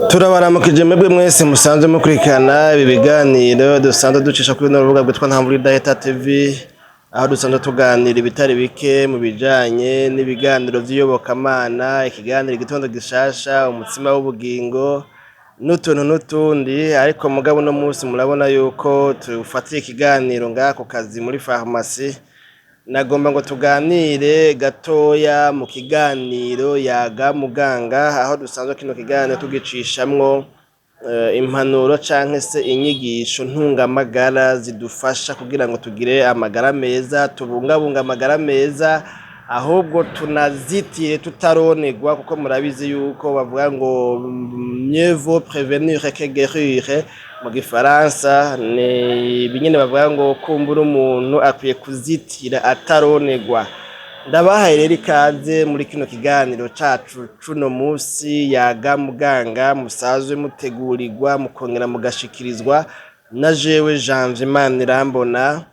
Turabaramukije mwebwe mwese musanzwe mukurikirana ibi biganiro dusanzwe ducisha kuri runo rubuga rwitwa Ntamvura Idahita TV, aho dusanzwe tuganira ibitari bike mu bijanye n'ibiganiro vy'iyobokamana, ikiganiro Igitondo Gishasha, Umutsima w'Ubugingo n'utuntu n'utundi. Ariko mugabo uno munsi murabona yuko tufatiye ikiganiro ngaha ku kazi muri farumasi. Nagomba ngo tuganire gatoya mu kiganiro Yaga Muganga, aho dusanzwe kino kiganiro tugicishamwo impanuro canke se inyigisho ntungamagara zidufasha kugira ngo tugire amagara meza, tubungabunga amagara meza, ahubwo tunazitire tutaronerwa, kuko murabizi yuko bavuga ngo "mieux vaut prévenir que guérir" mu gifaransa. Ni ibinyene bavuga ngo kumbura umuntu akwiye kuzitira ataronerwa. Ndabahaye rero ikaze muri kino kiganiro cacu cuno musi, Yaga Muganga, musazwe mutegurirwa mukongera mugashikirizwa na jewe Janvier Manirambona.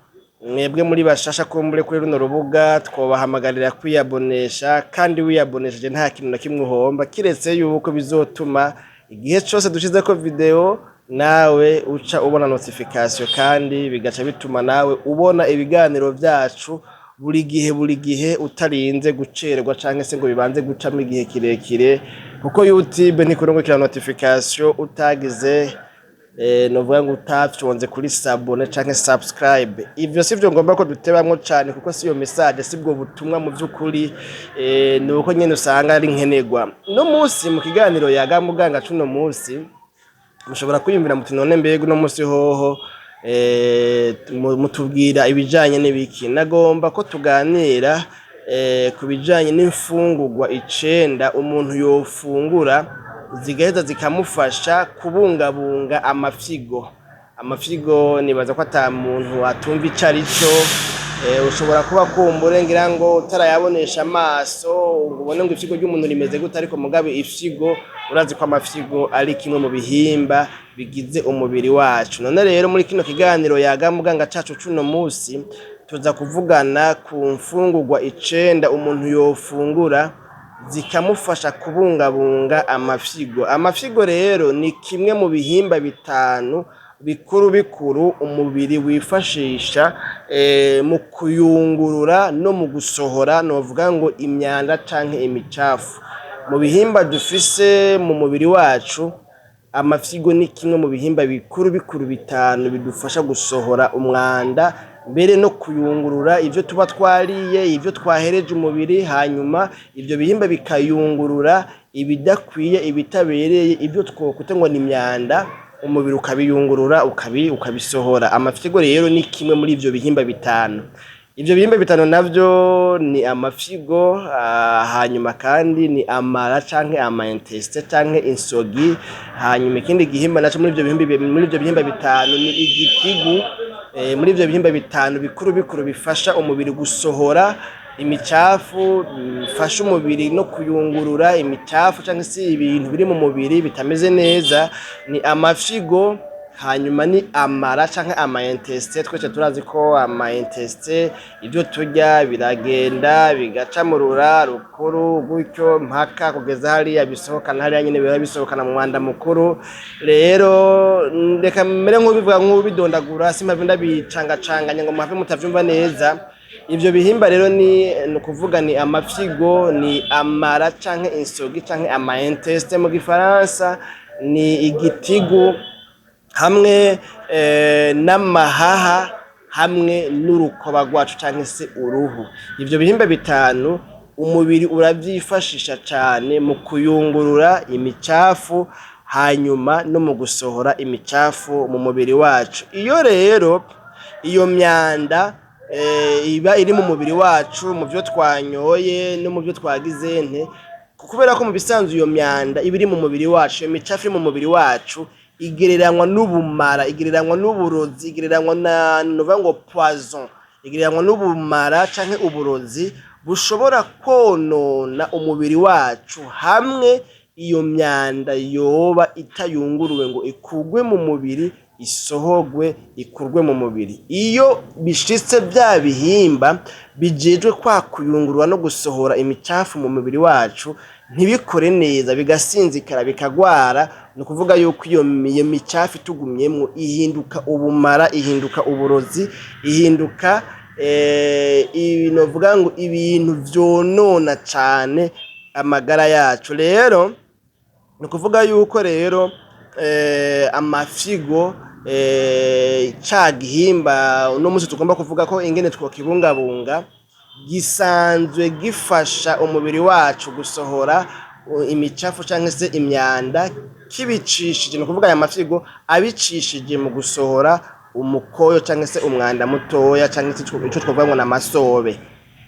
Mwebwe muri bashasha kumbure kuri runo rubuga, twobahamagarira kwiyabonesha, kandi wiyabonesheje nta kintu na kimwe uhomba, kiretse yuko bizotuma igihe cose dushizeko video nawe uca ubona notification, kandi bigaca bituma nawe ubona ibiganiro vyacu buri gihe buri gihe, utarinze gucererwa canke se ngo bibanze gucamwo igihe kirekire, kuko YouTube ntikurungikira notification utagize novuga ngo utafyonze kuri s'abonner canke subscribe. Ivyo sivyo ngomba ko dutebamwo cane, kuko siyo message, sibwo butumwa mu vy'ukuri, ni uko nyene usanga ari nkenerwa. No musi mu kiganiro Yaga Muganga cuno musi, mushobora kwiyumvira muti: "None mbega uno musi hoho mutubwira ibijanye n'ibiki?" Nagomba ko tuganira ku bijanye n'imfungurwa 9 umuntu yofungura zigaheza zikamufasha kubungabunga amafyigo. Amafyigo nibaza ko ata muntu atumva ico ari co. Ushobora kuba kumbure ngira ngo utarayabonesha amaso ngo ubone ngo ifyigo ry'umuntu rimeze gute, ariko mugabe ifyigo urazi ko amafyigo ari kimwe mu bihimba bigize umubiri wacu. None rero muri kino kiganiro Yaga Muganga cacu cuno musi, tuza kuvugana ku mfungurwa 9 umuntu yofungura zikamufasha kubungabunga amafyigo. Amafyigo rero ni kimwe mu bihimba bitanu bikuru bikuru umubiri wifashisha mu kuyungurura no mu gusohora, novuga ngo imyanda canke imicafu. Mu bihimba dufise mu mubiri wacu, amafyigo ni kimwe mu bihimba bikuru bikuru bitanu bidufasha gusohora umwanda, mbere no kuyungurura ivyo tuba twariye, ivyo twahereje umubiri. Hanyuma ivyo bihimba bikayungurura ibidakwiye, ibitabereye, ivyo twokwita ngo ni imyanda, umubiri ukabiyungurura ukabisohora. Amafyigo rero ni kimwe muri ivyo bihimba bitanu. Ivyo bihimba bitanu navyo ni amafyigo, hanyuma kandi ni amara canke ama intestins canke insogi. Hanyuma ikindi gihimba naco muri ivyo bihimba bitanu ni igitigu. Muri ivyo bihimba bitanu bikuru bikuru bifasha umubiri gusohora imicafu, bifasha umubiri no kuyungurura imicafu canke se ibintu biri mu mubiri bitameze neza, ni amafyigo, hanyuma ni amara canke ama intestins. Twese turazi ko ama intestins, ivyo turya biragenda bigaca mu rura rukuru gutyo mpaka kugeza hariya bisohokana, hariya nyene biba bisohokana mu mwanda mukuru. Rero reka mere nk'ubivuga, nk'ubidondagura, simpave ndabicangacanganya ngo muhave mutavyumva neza. Ivyo bihimba rero ni ukuvuga ni amafyigo, ni amara canke insogi canke ama intestins mu gifaransa, ni igitigu hamwe n'amahaha hamwe n'urukoba rwacu canke se uruhu. Ivyo bihimba bitanu umubiri uravyifashisha cane mu kuyungurura imicafu, hanyuma no mu gusohora imicafu mu mubiri wacu. Iyo rero iyo myanda iba iri mu mubiri wacu, mu vyo twanyoye no mu vyo twagize nte, kubera ko mu bisanzwe iyo myanda iba iri mu mubiri wacu, iyo micafu iri mu mubiri wacu igereranywa n'ubumara, igereranywa n'uburozi, igereranywa na novuga ngo poison, igereranywa n'ubumara canke uburozi bushobora konona umubiri wacu hamwe iyo myanda yoba itayunguruwe ngo ikurwe mu mubiri, isohorwe, ikurwe mu mubiri. Iyo bishitse vya bihimba bijejwe kwa kuyungurura no gusohora imicafu mu mubiri wacu. ntibikore neza, bigasinzikara, bikagwara. Ni ukuvuga yuko iyo micafu itugumyemwo ihinduka ubumara, ihinduka uburozi, ihinduka novuga ngo ibintu vyonona cane amagara yacu. Rero ni ukuvuga yuko rero amafyigo, ca gihimba uno musi tugomba kuvuga ko ingene twokibungabunga, gisanzwe gifasha umubiri wacu gusohora imicafu canke se imyanda kibicishije, ni ukuvuga aya mafyigo abicishije mu gusohora umukoyo canke se umwanda mutoya, canke se ico twovuga ngo n'amasobe.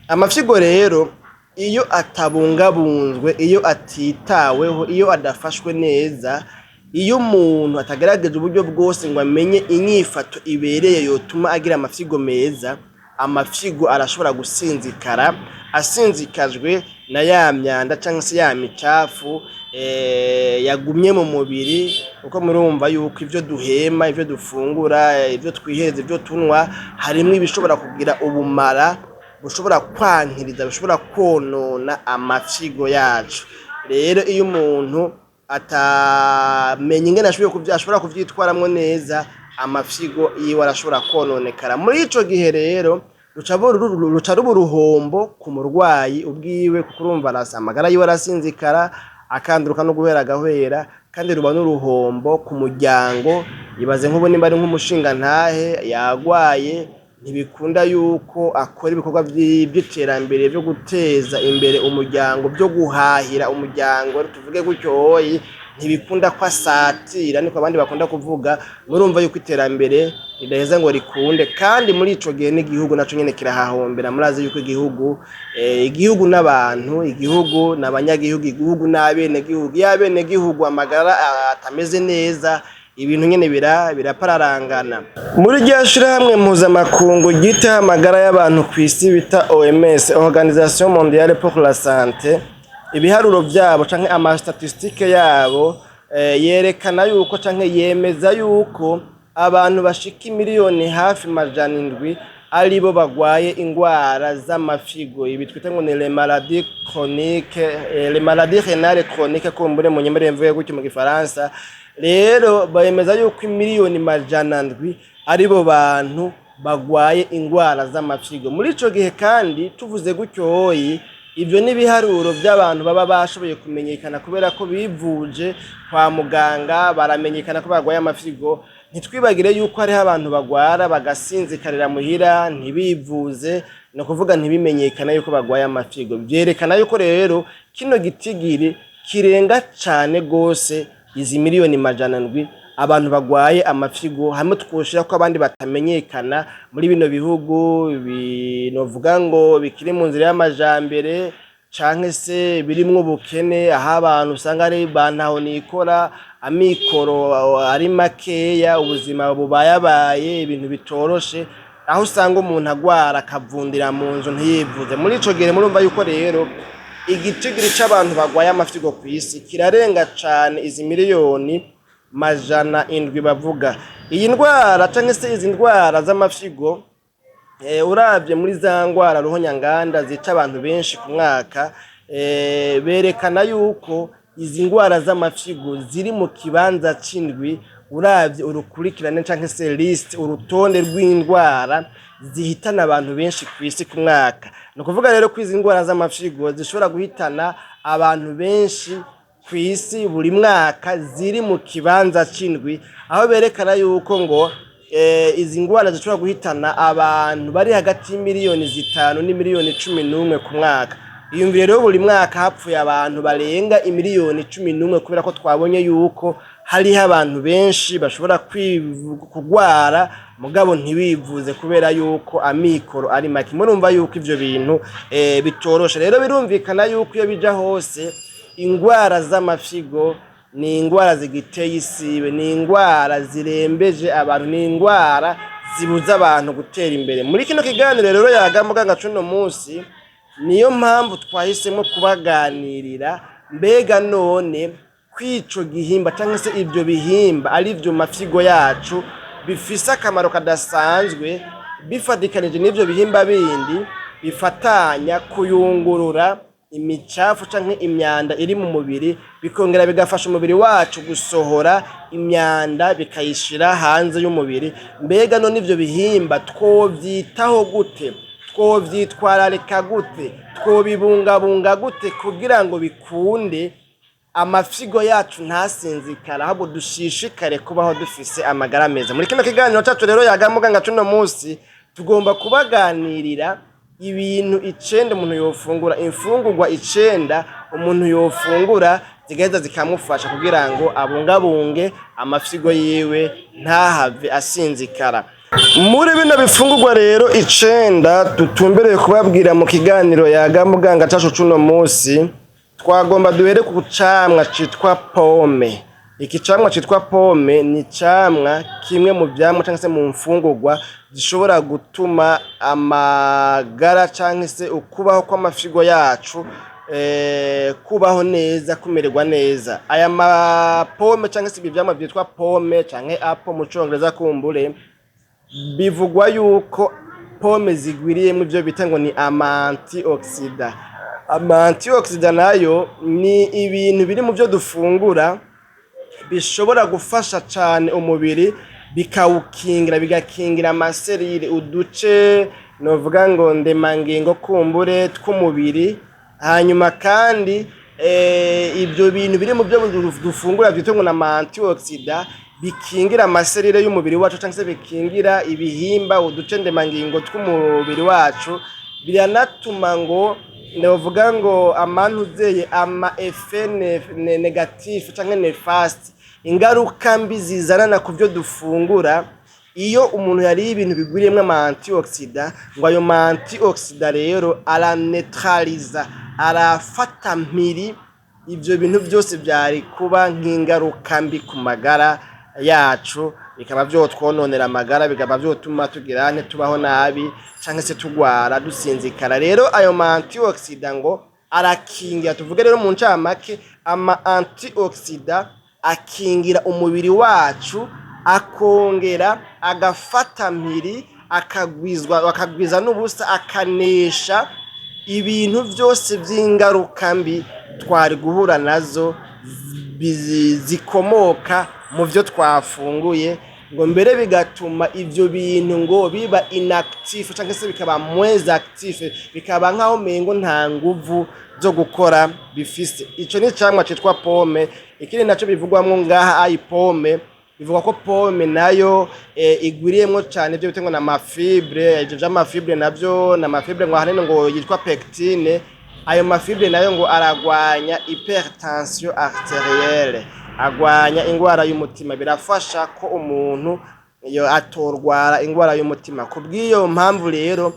Amafyigo rero iyo atabungabunzwe, iyo atitaweho, iyo adafashwe neza, iyo umuntu atagerageje uburyo bwose ngo amenye inyifato ibereye yotuma agira amafyigo meza, amafyigo arashobora gusinzikara, asinzikajwe na ya myanda canke se ya micafu yagumye mu mubiri, kuko murumva yuko ivyo duhema, ivyo dufungura, ivyo twihereza, ivyo tunwa, harimwo ibishobora kugira ubumara bushobora kwankiriza, bushobora kwonona amafyigo yacu. Rero iyo umuntu atamenya ingene ashobora kuvyitwaramwo neza, amafyigo yiwe arashobora kwononekara. Muri ico gihe rero ruca ruba uruhombo ku murwayi ubwiwe, kuko urumva amagara yiwe arasinzikara, akanduruka no guhera agahwera, kandi ruba n'uruhombo ku muryango. Ibaze nk'ubu nimba ari nk'umushingantahe yagwaye, ntibikunda yuko akora ibikorwa vy'iterambere vyo guteza imbere umuryango, vyo guhahira umuryango, tuvuge gutyo hoyi, ntibikunda ko asatira, niko abandi bakunda kuvuga. Murumva yuko iterambere ridaheza ngo rikunde, kandi muri ico gihe n'igihugu naco nyene kirahahombera. Murazi yuko igihugu n'abantu, igihugu n'abanyagihugu, igihugu n'abenegihugu. Iyo abenegihugu amagara atameze neza, ibintu nyene birapararangana. Muri rya shirahamwe mpuzamakungu ryitaho amagara y'abantu kw'isi bita OMS, Organisation Mondiale pour la Santé, ibiharuro vyabo canke ama statistiques yabo yerekana yuko canke yemeza yuko abantu bashika imiliyoni hafi 700 aribo bagwaye ingwara z'amafyigo, ibi twita ngo ni les maladies chroniques, les maladies rénales chroniques, kumbure munyemerere mvuge gutyo mu gifaransa. Rero bemeza yuko imiliyoni 700 aribo bantu bagwaye ingwara z'amafyigo. Muri ico gihe kandi tuvuze gutyo hoyi, ivyo n'ibiharuro vy'abantu baba bashoboye kumenyekana kubera ko bivuje kwa muganga, baramenyekana ko bagwaye amafyigo. Ntitwibagire yuko hariho abantu bagwara bagasinzikarira muhira, ntibivuze, ni ukuvuga ntibimenyekana yuko bagwaye amafyigo. Vyerekana yuko rero kino gitigiri kirenga cane gose izi miliyoni 700 abantu bagwaye amafyigo, hamwe twoshira ko abandi batamenyekana muri bino bihugu binovuga ngo bikiri mu nzira y'amajambere canke se birimwo ubukene, aho abantu usanga ari ba ntahonikora, amikoro ari makeya, ubuzima bubayabaye, ibintu bitoroshe, aho usanga umuntu agwara akavundira mu nzu ntiyivuze. Muri ico gihe murumva yuko rero igitigiri c'abantu bagwaye amafyigo kw'isi kirarenga cane izi miliyoni 700 bavuga. Iyi ndwara canke se izi ndwara z'amafyigo, uravye muri za ngwara ruhonyanganda zica abantu benshi ku mwaka, berekana yuko izi ngwara z'amafyigo ziri mu kibanza c'indwi, uravye urukurikirane canke se liste, urutonde rw'indwara zihitana abantu benshi kw'isi ku mwaka. Ni ukuvuga rero ko izi ndwara z'amafyigo zishobora guhitana abantu benshi kw'isi buri mwaka ziri mu kibanza c'indwi, aho berekana yuko ngo izi ngwara zishobora guhitana abantu bari hagati y'imiliyoni 5 n'imiliyoni 11 ku mwaka. Iyumvire rero buri mwaka hapfuye abantu barenga imiliyoni 11, kubera ko twabonye yuko hariho abantu benshi bashobora kugwara mugabo ntibivuze kubera yuko amikoro ari make. Murumva yuko ivyo bintu bitoroshe. Rero birumvikana yuko iyo bija hose, ingwara z'amafyigo ni ingwara zigiteye isibe, ni ingwara zirembeje abantu, ni ingwara zibuza abantu gutera imbere. Muri kino kiganiro rero Yaga Muganga cuno munsi, niyo mpamvu twahisemo kubaganirira mbega none kw'ico gihimba canke se ivyo bihimba ari vyo mafyigo yacu bifise akamaro kadasanzwe, bifatikanije n'ivyo bihimba bindi bifatanya kuyungurura. imicafu canke imyanda iri mu mubiri, bikongera bigafasha umubiri wacu gusohora imyanda bikayishira hanze y'umubiri. Mbega none ivyo bihimba twovyitaho gute? Twovyitwararika gute? Twobibungabunga gute kugira ngo bikunde amafyigo yacu ntasinzikara, ahubwo dushishikare kubaho dufise amagara meza? Muri kino kiganiro cacu rero Yaga Muganga cuno musi, tugomba kubaganirira ibintu 9 umuntu yofungura, imfungurwa 9 umuntu yofungura zigaheza zikamufasha kugira ngo abungabunge amafyigo yiwe ntahave asinzikara. Muri bino bifungurwa rero 9 dutumbereye kubabwira mu kiganiro Yaga Muganga cacu cuno musi, twagomba duhere ku camwa citwa pome. Iki camwa citwa pome ni icamwa kimwe mu vyamwa canke se mu mfungurwa zishobora gutuma amagara canke se ukubaho kw'amafyigo yacu kubaho neza, kumererwa neza. Aya mapome canke se ibi vyamwa vyitwa pome canke apple mu congereza kumbure, bivugwa yuko pome zigwiriyemwo ivyo bita ngo ni ama antioxydants. Ama antioxydants nayo ni ibintu biri mu vyo dufungura bishobora gufasha cane umubiri, bikawukingira, bigakingira ama cellules, uduce novuga ngo ndemangingo kumbure tw'umubiri. Hanyuma kandi ibyo bintu biri mu byo dufungura vyitwa ngo na antioxydants bikingira ama cellules y'umubiri wacu canke se bikingira ibihimba, uduce ndemangingo tw'umubiri wacu, biranatuma ngo novuga ngo amantuzeye ama effets négatifs canke néfastes, ingaruka mbi zizanana ku byo dufungura. Iyo umuntu yariye ibintu bigwiriyemwo ama antioxydants, ngo ayo ma antioxydants rero aranetraliza, arafata mpiri ivyo bintu vyose vyari kuba nk'ingaruka mbi ku magara yacu, bikaba vyotwononera amagara, bikaba vyotuma tugira ntitubaho nabi canke se tugwara, dusinzikara. Rero ayo ma antioxydants ngo arakingira. Tuvuge rero mu ncamake, ama antioxydants akingira umubiri wacu, akongera agafata mpiri, akagwizwa, akagwiza n'ubusa, akanesha ibintu vyose vy'ingaruka mbi twari guhura nazo zikomoka mu vyo twafunguye. Ngo mbere bigatuma ivyo bintu ngo biba inactif canke se bikaba moins actif, bikaba nkaho mengo nta nguvu zo gukora bifise. Ico ni icamwa citwa pome. Ikindi naco bivugwamwo ngaha ayi pome, bivugwa ko pome nayo igwiriyemwo cane ivyo bita ngo na ma fibres. Ivyo vy'ama fibres navyo na ma fibres ngo ahanini ngo yitwa pectine. Ayo ma fibres nayo ngo aragwanya hypertension artérielle, agwanya ingwara y'umutima, birafasha ko umuntu iyo atorwara ingwara y'umutima. Kubw'iyo mpamvu rero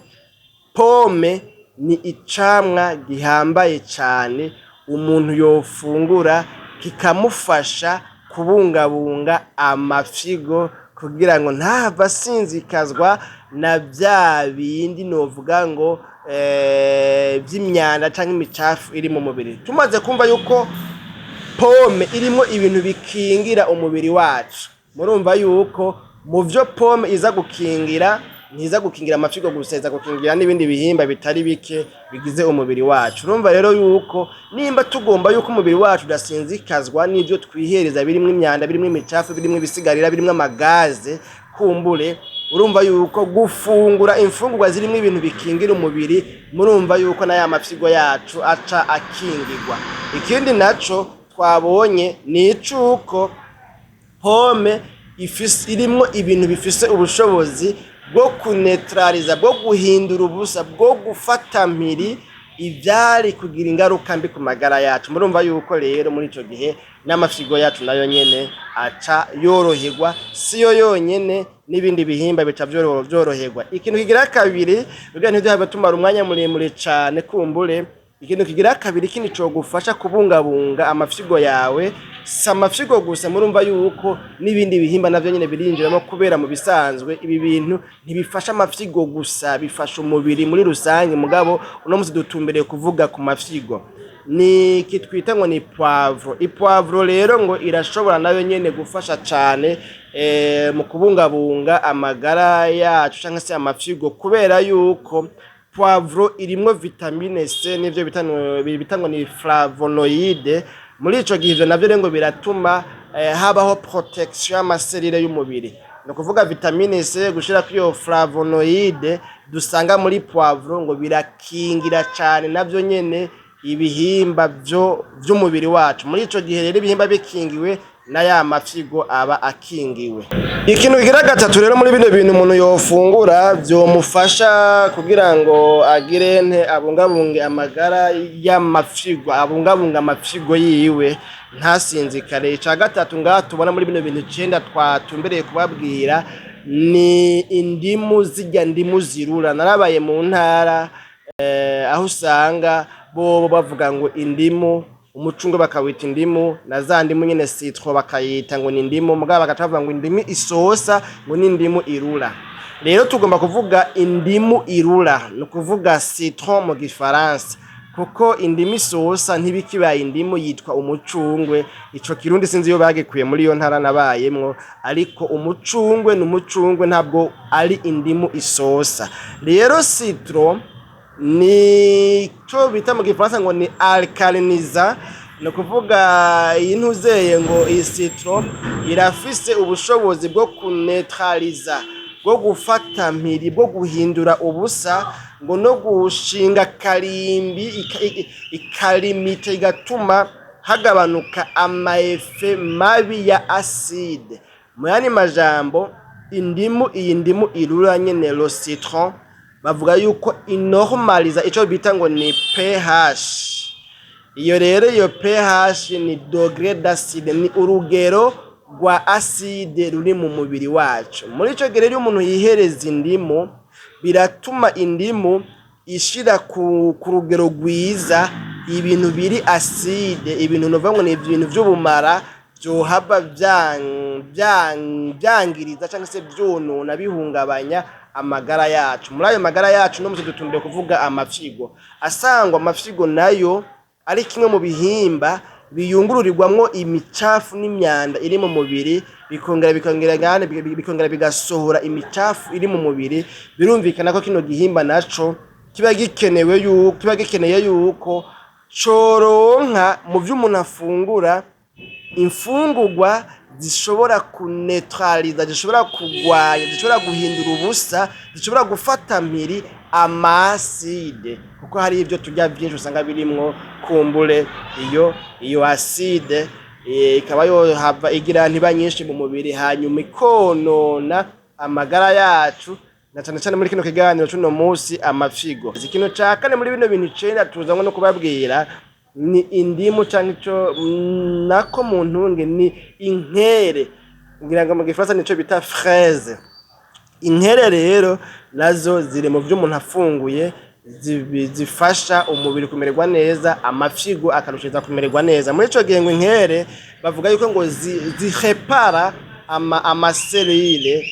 pome ni icamwa gihambaye cane umuntu yofungura kikamufasha kubungabunga amafyigo kugira ngo ntahave asinzikazwa na vya bindi novuga ngo vy'imyanda canke imicafu iri mu mubiri. Tumaze kumva yuko pome irimwo ibintu bikingira umubiri wacu, murumva yuko mu vyo pome iza gukingira, ntiza gukingira amafyigo gusa, iza gukingira n'ibindi bihimba bitari bike bigize umubiri wacu. Urumva rero yuko nimba tugomba yuko umubiri wacu udasinzikazwa n'ivyo twihereza birimwo imyanda, birimwo imicafu, birimwo ibisigarira, birimwo ama gaz kumbure, urumva yuko gufungura imfungurwa zirimwo ibintu bikingira umubiri, murumva yuko n'aya mafyigo yacu aca akingirwa. Ikindi naco twabonye ni icuko pome ifise, irimwo ibintu bifise ubushobozi bwo kunetraliza, bwo guhindura ubusa, bwo gufata mpiri ivyari kugira ingaruka mbi ku magara yacu. Murumva yuko rero muri ico gihe n'amafyigo yacu nayo nyene aca yoroherwa, siyo yonyene, n'ibindi bihimba bica vyoroherwa. Ikintu kigira kabiri, kugira ntiduhave tumara umwanya muremure cane kumbure, ikintu kigira kabiri kindi cogufasha kubungabunga amafyigo yawe, si amafyigo gusa, murumva yuko n'ibindi bihimba navyo nyene birinjiramo, kubera mu bisanzwe ibi bintu ntibifasha amafyigo gusa, bifasha umubiri muri rusange. Mugabo uno musi dutumbereye kuvuga ku mafyigo. Ni iki twita ngo ni poivre. I poivre rero ngo irashobora nayo nyene gufasha cane mu kubungabunga amagara yacu canke se amafyigo, kubera yuko Poivron irimwo vitamine C n'ivyo bita ngo ni flavonoïde. Muri ico gihe ivyo navyo rero ngo biratuma habaho protection y'ama cellules y'umubiri. Ni ukuvuga vitamine C gushirako iyo flavonoïde dusanga muri poivron ngo birakingira cane navyo nyene ibihimba vyo vy'umubiri wacu. Muri ico gihe rero ibihimba bikingiwe, na ya mafyigo aba akingiwe. Ikintu kigira gatatu rero muri bino bintu umuntu yofungura vyomufasha kugira ngo agire nte, abungabunge amagara y'amafyigo, abungabunge amafyigo yiwe ntasinzikare. Ica gatatu ngaha tubona muri bino bintu 9 twatumbereye kubabwira ni indimu, zirya ndimu zirura. Narabaye mu ntara aho usanga bobo bavuga ngo indimu, umucungwe bakawita indimu, na za ndimu nyene citron bakayita ngo ni indimu, mugabo bagaca bavuga ngo indimu isosa, ngo n'indimu irura. Rero tugomba kuvuga indimu irura, ni ukuvuga citron mu gifaransa, kuko indimu isosa ntibikibaye indimu, yitwa umucungwe. Ico kirundi sinzi iyo bagikuye muri iyo ntara nabayemwo, ariko umucungwe ni umucungwe, ntabwo ari indimu isosa. Rero citron ni cyo bita mu gifaransa ngo ni alcaliniza. Ni ukuvuga iyi ntuzeye ngo iyi citron irafise ubushobozi bwo kunetraliza, bwo gufata mpiri, bwo guhindura ubusa, ngo no gushinga karimbi, ikalimita, igatuma hagabanuka ama effets mabi ya acide. Mu yandi majambo, indimu, iyi ndimu irura nyene, le citron, bavuga yuko inormaliza ico bita ngo ni pH. Iyo rero iyo pH ni degré d'acide, ni urugero rwa acide ruri mu mubiri wacu. Muri ico gihe rero iyo umuntu yihereza indimu, biratuma indimu ishira ku rugero rwiza ibintu biri acide, ibintu novuga ngo ni ibintu vy'ubumara vyohava vyangiriza canke se vyonona, bihungabanya amagara yacu. Muri ayo magara yacu no musi dutumbiye kuvuga amafyigo. Asangwa amafyigo nayo ari kimwe mu bihimba biyungururirwamwo imicafu n'imyanda iri mu mubiri, bikongera bigasohora imicafu iri mu mubiri. Birumvikana ko kino gihimba naco kiba gikenewe yuko, kiba gikeneye yuko coronka mu vyo umuntu afungura imfungurwa zishobora kunetraliza, zishobora kugwanya, zishobora guhindura ubusa, zishobora gufata mpiri ama acides, kuko hari ivyo turya vyinshi usanga birimwo kumbure iyo acide, ikaba yohava igira ntiba nyinshi mu mubiri, hanyuma ikonona amagara yacu, na cane cane muri kino kiganiro c'uno musi, amafyigo. Ikintu ca kane muri bino bintu 9 tuzanywe no kubabwira ni indimu, canke ico nako mu ntunge ni inkere, ngira ngo mu gifaransa nico bita fraise. Inkere rero nazo ziri mu vyo umuntu afunguye zifasha umubiri kumererwa neza, amafyigo akarushiriza kumererwa neza. Muri ico gihe ngo inkere bavuga yuko ngo zirepara ama cellules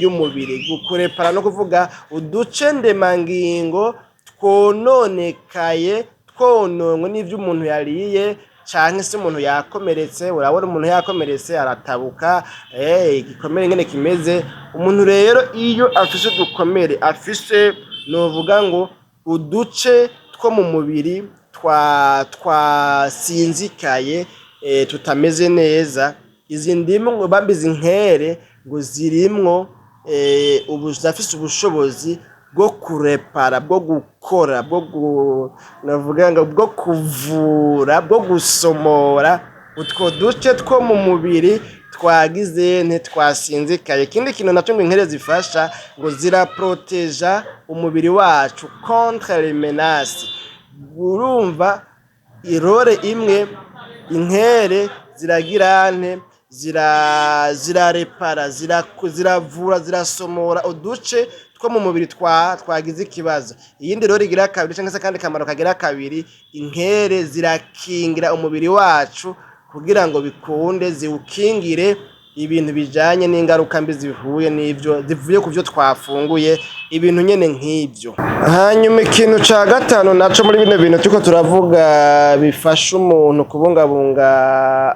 y'umubiri. Kurepara no kuvuga uduce ndemangingo twononekaye, twononwe n'ivyo umuntu yariye canke se umuntu yakomeretse. Urabona umuntu yakomeretse aratabuka, igikomere ingene kimeze. Umuntu rero iyo afise udukomere, afise novuga ngo uduce two mu mubiri twasinzikaye, tutameze neza, izi ndimu ngo bambe izi nkere ngo zirimwo ubu zirafise ubushobozi bwo kurepara, bwo gukora, bwo navuga ngo bwo kuvura, bwo gusomora utwo duce two mu mubiri twagize ntitwasinzikaye. Ikindi kintu naco ngo inkere zifasha, ngo ziraproteja umubiri wacu contre les menaces. Urumva irore imwe, inkere ziragira nte, zirarepara, ziravura, zirasomora uduce two mu mubiri twagize ikibazo. Iyindi rero igira kabiri canke se akandi kamaro kagira kabiri, inkere zirakingira umubiri wacu kugira ngo bikunde ziwukingire ibintu bijanye n'ingaruka mbi zivuye n'ivyo, zivuye ku vyo twafunguye, ibintu nyene nk'ivyo. Hanyuma ikintu ca gatanu naco muri bino bintu turiko turavuga bifasha umuntu kubungabunga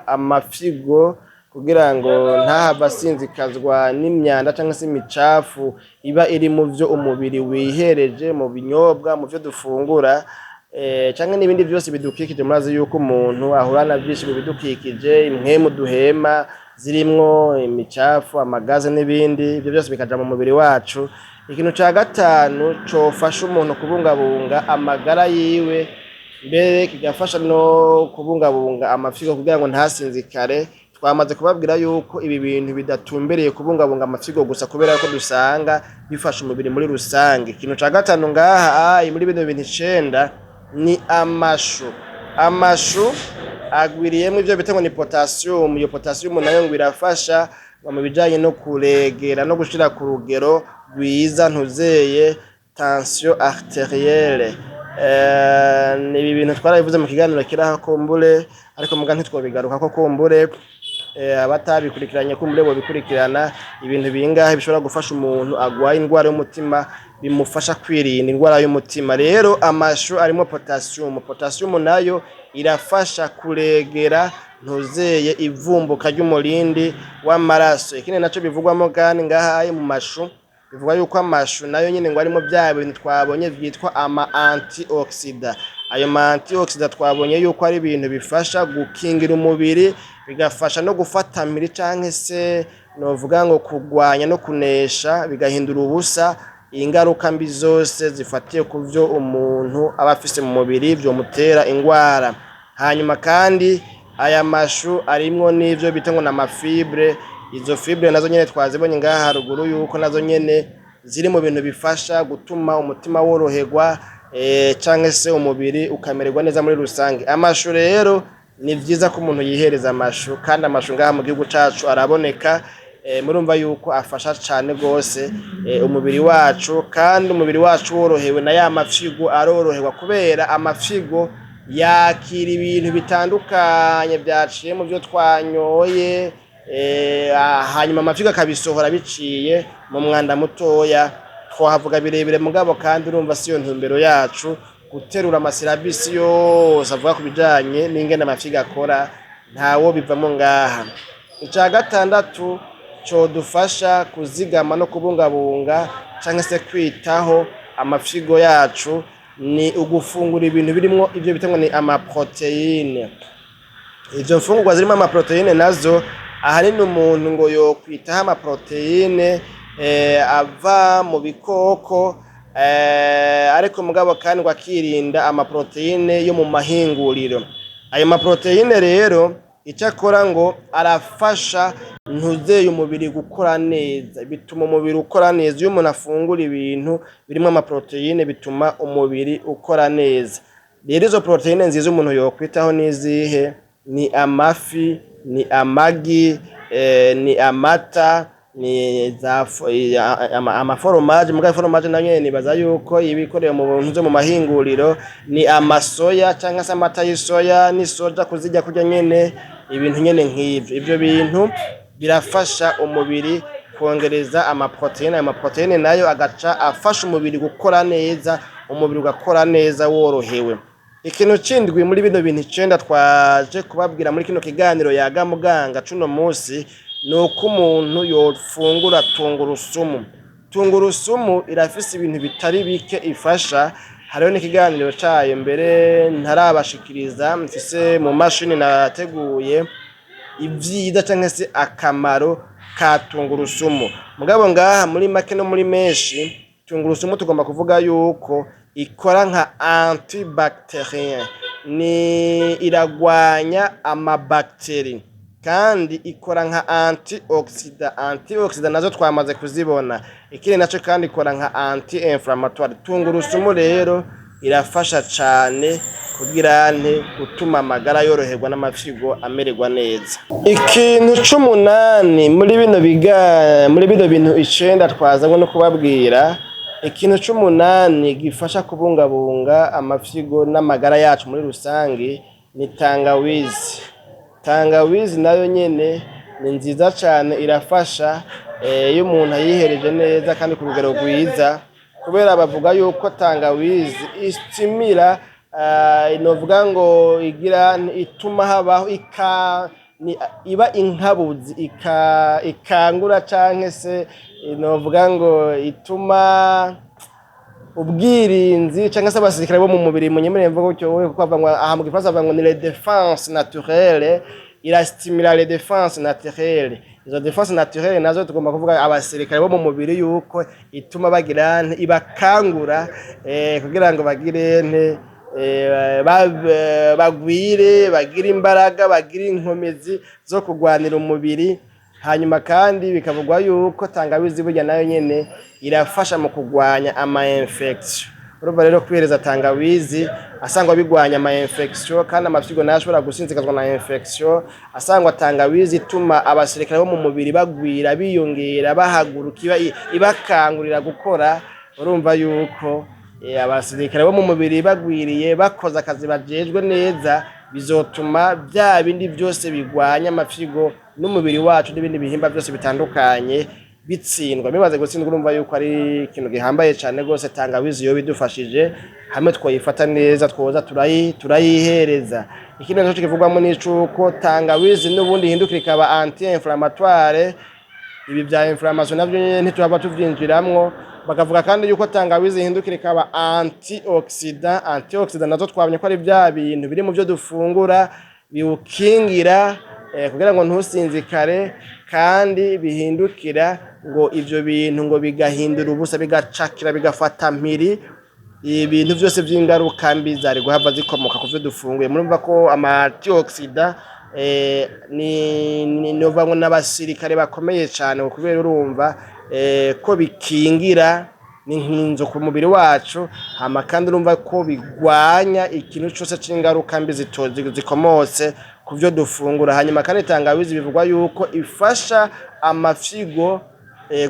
amafyigo. Kugira ngo ntahave asinzikazwa n'imyanda canke se imicafu iba iri mu vyo umubiri wihereje, mu binyobwa, mu vyo dufungura, canke n'ibindi vyose bidukikije. Murazi yuko umuntu ahura na vyinshi mu bidukikije, impwemu duhema zirimwo imicafu, amagaze n'ibindi, ivyo vyose bikaja mu mubiri wacu. Ikintu ca gatanu cofasha umuntu kubungabunga amagara yiwe, mbere kigafasha no kubungabunga amafyigo kugira ngo ntasinzikare, twamaze kubabwira yuko ibi bintu bidatumbereye kubungabunga amafyigo gusa, kubera ko dusanga bifasha umubiri muri rusange. Ikintu ca gatanu ngaha ayi muri bino bintu 9 ni amashu. Amashu agwiriyemwo ivyo bita ngo ni potassium. Iyo potassium nayo ngo irafasha mu bijanye no kuregera no gushira ku rugero rwiza ntuzeye tension artérielle. Ibi bintu twarabivuze mu kiganiro kiraha kumbure, ariko muga ntitwobigaruka ko kumbure, abatabikurikiranye kumbure bobikurikirana. Ibintu bingahe bishobora gufasha umuntu agwaye indwara y'umutima, bimufasha kwirinda indwara y'umutima. Rero amashu arimo potassium. Potassium nayo irafasha kuregera ntuzeye ivumbuka ry'umurindi w'amaraso. Ikindi naco bivugwamo kandi ngaha mu mashu, bivuga yuko amashu nayo nyene ngo arimo vya bintu twabonye vyitwa ama antioxidant. Ayo ma antioxidant twabonye yuko ari ibintu bifasha gukingira umubiri, bigafasha no gufata mpiri canke se novuga ngo kugwanya no kunesha, bigahindura ubusa ingaruka mbi zose zifatiye ku vyo umuntu aba afise mu mubiri vyomutera ingwara. Hanyuma kandi aya mashu arimwo n'ivyo bita ngo n'ama fibres. Izo fibres nazo nyene twazibonye ngaha haruguru yuko nazo nyene ziri mu bintu bifasha gutuma umutima woroherwa, canke se umubiri ukamererwa neza muri rusange. Amashu rero ni vyiza ko umuntu yihereza amashu, kandi amashu ngaha mu gihugu cacu araboneka. Murumva yuko afasha cane gose umubiri wacu, kandi umubiri wacu worohewe na ya mafyigo aroroherwa, kubera amafyigo yakira ibintu bitandukanye vyaciye mu vyo twanyoye, hanyuma amafyigo akabisohora biciye mu mwanda mutoya. Twahavuga birebire mugabo kandi urumva siyo ntumbero yacu guterura amasyllabus yose avuga ku bijanye n'ingene amafyigo akora, ntawo bivamo ngaha. Ica gatandatu codufasha kuzigama no kubungabunga canke se kwitaho amafyigo yacu ni ugufungura ibintu birimwo ivyo bita ngo ni amaprotéines. Izo mfungurwa zirimo amaprotéines nazo, ahanini umuntu ngo yokwitaho amaprotéines ava mu bikoko, ariko mugabo kandi ngo akirinda amaprotéines yo mu mahinguriro. Ayo maprotéines rero icyo akora ngo arafasha ntuzeye umubiri gukora neza, bituma umubiri ukora neza. Iyo umuntu afungura ibintu birimo amaprotéines, bituma umubiri ukora neza. Rero izo protéines nziza umuntu yokwitaho n'izihe? Ni amafi, ni amagi, ni amata, ni za amaforomaje. Mugabo foromaje nayo nyene nibaza yuko iba ikorewe mu bintu vyo mu mahinguriro. Ni amasoya canke se amata y'isoya n'isoja, kuzirya kurya nyene, ibintu nyene nk'ivyo. Ivyo bintu birafasha umubiri kongereza amaprotéines. Ayo maprotéines nayo agaca afasha umubiri gukora neza, umubiri ugakora neza worohewe. Ikintu cindwi muri bino bintu 9 twaje kubabwira muri kino kiganiro Yaga Muganga cuno musi ni uko umuntu yofungura tungurusumu. Tungurusumu irafise ibintu bitari bike ifasha. Hariho n'ikiganiro cayo mbere ntarabashikiriza, mfise mu mashini nateguye, ivyiza canke se akamaro ka tungurusumu. Mugabo ngaha muri make no muri menshi, tungurusumu tugomba kuvuga yuko ikora nka antibactérien, ni iragwanya amabactéries, kandi ikora nka antioxydant. Antioxydant nazo twamaze kuzibona. Ikindi naco kandi ikora nka anti inflammatoire. Tungurusumu rero irafasha cane kugira nte gutuma amagara yoroherwa n'amafyigo amererwa neza. Ikintu c'umunani muri bino bintu 9 twazanywe no kubabwira, ikintu c'umunani gifasha kubungabunga amafyigo n'amagara yacu muri rusangi ni tangawizi. Tangawizi nayo nyene ni nziza cane, irafasha iyo umuntu ayihereje neza kandi ku rugero rwiza, kubera bavuga yuko tangawizi istimira, novuga ngo igira ituma habaho ika Ni iba inkabuzi ikangura canke se novuga ngo ituma ubwirinzi canke se abasirikare bo mu mubiri, munyemerere mvuga gutyo wowe, kuko bavuga ngo aha mu gifaransa bavuga ngo ni les défenses naturelles, irastimula les défenses naturelles. Izo défenses naturelles nazo tugomba kuvuga abasirikare bo mu mubiri, yuko ituma bagira nte? Ibakangura kugira ngo bagire nte? Bagwire, bagire imbaraga, bagire inkomezi zo kugwanira umubiri. Hanyuma kandi bikavugwa yuko tangawizi burya nayo nyene irafasha mu kugwanya ama infection. Urumva rero, kwihereza tangawizi asangwa bigwanya ama infection, kandi amafyigo nayo ashobora gusinzikazwa na infection. Asangwa tangawizi ituma abasirikare bo mu mubiri bagwira, biyongera, bahaguruka, ibakangurira gukora. Urumva yuko abasirikare bo mu mubiri bagwiriye, bakoze akazi bajejwe neza, bizotuma bya bindi byose bigwanya amafyigo n'umubiri wacu n'ibindi bihimba byose bitandukanye bitsindwa. Bimaze gutsindwa, urumva yuko ari ikintu gihambaye cyane rwose. Tangawizi yo bidufashije hamwe twayifata neza, twoza turayihereza. Ikindi naco kivugwamo ni cuko tangawizi n'ubundi ihindukira ikaba anti inflammatoire. Ibi bya inflammation navyo nyene ntituhava tuvyinjiramwo. Bakavuga kandi yuko tangawizi ihindukira ikaba antioxydant. Antioxydant nazo twabonye ko ari bya bintu biri mu byo dufungura biwukingira kugira ngo ntusinzikare, kandi bihindukira ngo ivyo bintu ngo bigahindura ubusa, bigacakira, bigafata mpiri ibintu byose by'ingaruka mbi zari guhava zikomoka ku byo dufunguye. Murumva ko ama antioxydant ni nova ngo n'abasirikare bakomeye cyane, kubera urumva ko bikingira, ni nkinzo ku mubiri wacu. Hama kandi urumva ko bigwanya ikintu cyose c'ingaruka mbi zikomotse ku byo dufungura. Hanyuma kandi tangawizi bivugwa yuko ifasha amafyigo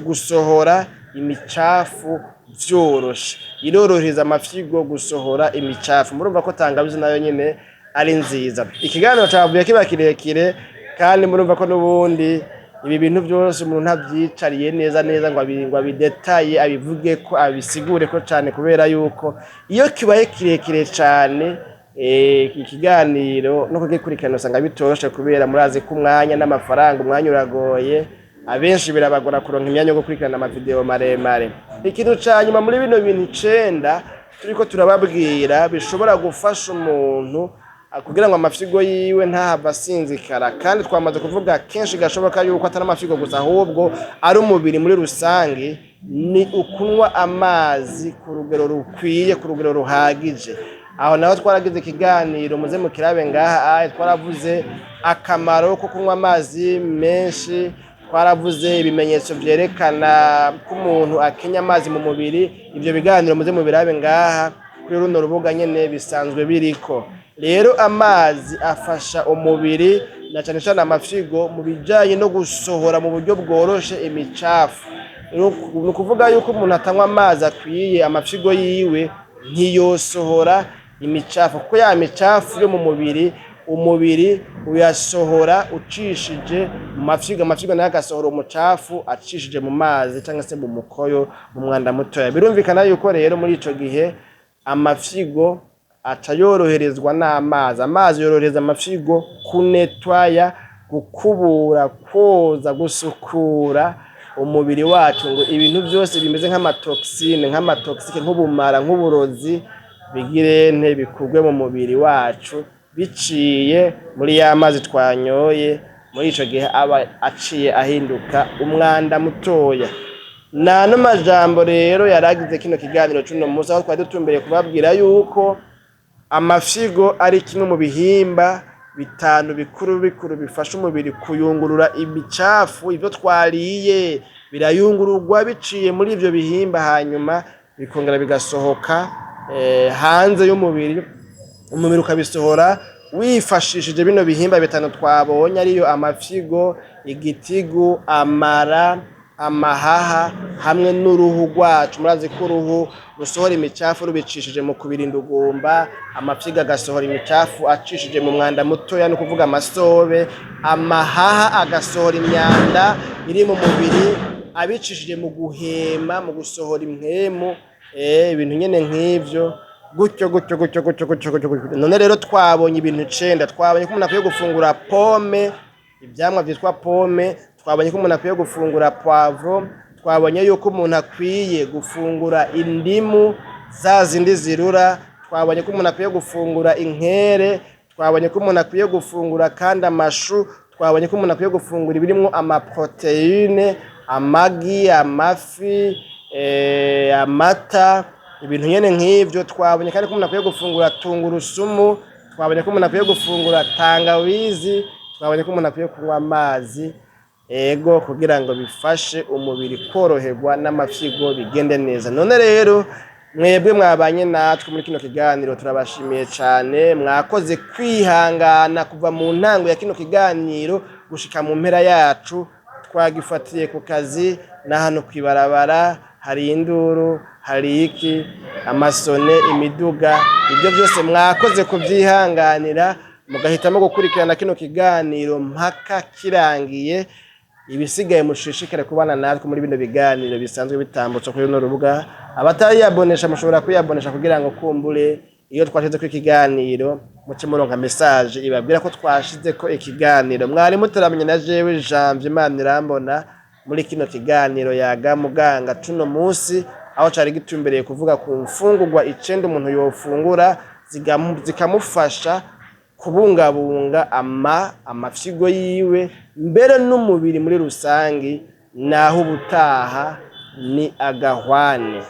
gusohora imicafu vyoroshe, irorohereza amafyigo gusohora imicafu. Murumva ko tangawizi nayo nyene ari nziza. Ikiganiro cavuye kiba kirekire, kandi murumva ko n'ubundi ibi bintu byose umuntu ntavyicariye neza neza ngo abidetaye, abivuge ko abisigure ko cane, kubera yuko iyo kibaye kirekire cane ikiganiro no kugikurikirana usanga bitoroshe, kubera murazi ko umwanya n'amafaranga, umwanya uragoye, abenshi birabagora kuronka imyanya yo gukurikirana amavideo maremare. Ikintu ca nyuma muri bino bintu 9 turiko turababwira bishobora gufasha umuntu kugira ngo amafyigo yiwe ntahava asinzikara, kandi twamaze kuvuga kenshi gashoboka yuko atari amafyigo gusa, ahubwo ari umubiri muri rusange, ni ukunywa amazi ku rugero rukwiye, ku rugero ruhagije. Aho naho twaragize ikiganiro, muze mukirabe ngaha. Aye, twaravuze akamaro ko kunywa amazi menshi, twaravuze ibimenyetso vyerekana ko umuntu akenya amazi mu mubiri. Ivyo biganiro muze mubirabe ngaha kuri runo rubuga nyene, bisanzwe biriko. Rero amazi afasha umubiri na cane cane amafyigo mu bijanye no gusohora mu buryo bworoshe imicafu. Ni ukuvuga yuko umuntu atanywa amazi akwiye, amafyigo yiwe ntiyosohora imicafu, kuko ya micafu yo mu mubiri, umubiri uyasohora ucishije mu mafyigo, amafyigo nayo agasohora umucafu acishije mu mazi cyangwa se mu mukoyo, mu mwanda mutoya. Birumvikana yuko rero muri ico gihe amafyigo aca yoroherezwa n'amazi. Amazi yorohereza amafyigo kunetwaya, gukubura, koza, gusukura umubiri wacu, ngo ibintu byose bimeze nk'amatoxine, nk'amatoxique, nk'ubumara, nk'uburozi, bigire nte? Bikurwe mu mubiri wacu biciye muri ya mazi twanyoye. Muri ico gihe aba aciye ahinduka umwanda mutoya. Nano majambo rero yaragize kino kiganiro c'uno munsi, aho twari dutumbereye kubabwira yuko amafyigo ari kimwe mu bihimba bitanu bikuru bikuru bifasha umubiri kuyungurura imicafu. Ivyo twariye birayungururwa biciye muri ivyo bihimba, hanyuma bikongera bigasohoka hanze y'umubiri. Umubiri ukabisohora wifashishije bino bihimba bitanu twabonye, ariyo amafyigo, igitigu, amara, amahaha hamwe n'uruhu rwacu. Murazi ko uruhu rusohora imicafu rubicishije mu kubirinda ugumba, amafyigo agasohora imicafu acishije mu mwanda mutoya, ni ukuvuga amasobe, amahaha agasohora imyanda iri mu mubiri abicishije mu guhema, mu gusohora impwemu, ibintu nyene nk'ivyo, gutyo gutyo gutyo gutyo gutyo gutyo gutyo. None rero twabonye ibintu 9. Twabonye ko umuntu akwiye gufungura pome. ivyamwa vyitwa pome, twabonye ko umuntu akwiye gufungura poivron, twabonye yuko umuntu akwiye gufungura indimu za zindi zirura, twabonye ko umuntu akwiye gufungura inkere, twabonye ko umuntu akwiye gufungura kandi amashu, twabonye ko umuntu akwiye gufungura ibirimwo amaprotéines, amagi, amafi, amata, ibintu nyene nk'ivyo. Twabonye kandi ko umuntu akwiye gufungura tungurusumu, twabonye ko umuntu akwiye gufungura tangawizi, twabonye ko umuntu akwiye kunywa amazi, ego, kugira ngo bifashe umubiri koroherwa n'amafyigo bigende neza. None rero mwebwe mwabanye natwe muri kino kiganiro, turabashimiye cane. Mwakoze kwihangana kuva mu ntango ya kino kiganiro gushika mu mpera yacu. Twagifatiye ku kazi na hano kwibarabara, hari induru, hari iki, amasone, imiduga, ibyo byose mwakoze kubyihanganira mugahitamo gukurikirana kino kiganiro mpaka kirangiye. Ibisigaye mushishikare kubana natwe muri bino biganiro bisanzwe bitambutse kuri runo rubuga. Abatariyabonesha mushobora kwiyabonesha kugira ngo kumbure iyo twashize ko ikiganiro muce muronka message ibabwira ko twashize ko ikiganiro. Mwari mutaramenye na jewe Janvier Manirambona muri kino kiganiro Yaga Muganga cuno munsi, aho cari gitumbereye kuvuga ku mfungurwa 9 umuntu yofungura zikamufasha kubungabunga amafyigo yiwe mbere n'umubiri muri rusangi. Naho ubutaha ni agahwane.